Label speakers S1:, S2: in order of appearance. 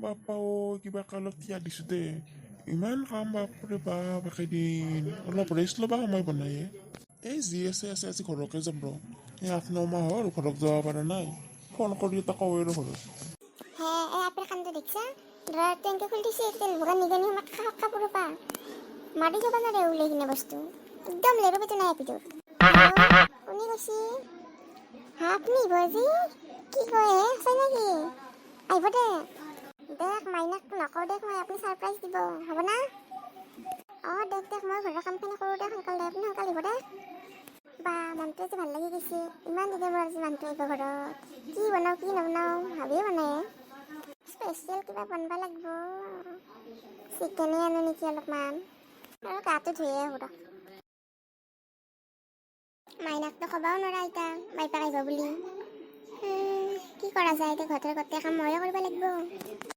S1: বাপ্পা ঐ, কিবাকে অলপ থিয়া দিছোঁ দে। ইমান কাম, বাপৰে বাপ, একেদিন অলপ ৰেষ্ট ল'বা সময় পোৱা নাই। এই যি আছে আছে, আজি ঘৰকে যাম ৰ। এই 8-9 মাহ হ'ল ঘৰত যাব পৰা নাই। ফোন কৰি এটা কওঁ আৰু ঘৰত।
S2: হে, এই আপেল খানটো দেখছা? ড্ৰয়াৰটো এনেকে খুলি দিছে, তেল ভগা নিগনি সোমাই কাপোৰৰ পৰা মাৰি যাব নোৱাৰে ওলাই কিনে বস্তু। একদম লেৰু পেটু নাই আপিটোৰ। কোনে কৈছি? হা, আপুনি আহিব আজি? কি কয় হে, সঁচাই নেকি? আহিব দে। দেখ, মাইনাকটো নকওঁ দেখ মই, আপুনি ছাৰপ্ৰাইজ দিব হ'ব না? অঁ, দেখ দেখ, মই ঘৰৰ কামখিনি কৰোঁ দে সোনকালে, আপুনি সোনকালে আহিব দে। বা, মনটো আজি ভাল লাগি গৈছে। ইমান দিনৰ মূৰত আজি মানুহটো আহিব ঘৰত। কি বনাওঁ, কি নবনাওঁ ভাবিয়ে বনাই। স্পেচিয়েল কিবা বনাব লাগিব। চিকেনে আনো নেকি অলপমান? আৰু গাটো ধুয়ে আহোঁ ৰ। মাইনাকতো ক'বও নোৱাৰা এতিয়া বাইপাক আহিব বুলি। কি কৰা যায় এতিয়া? ঘৰৰ গোটেই কাম ময়ে কৰিব লাগিব।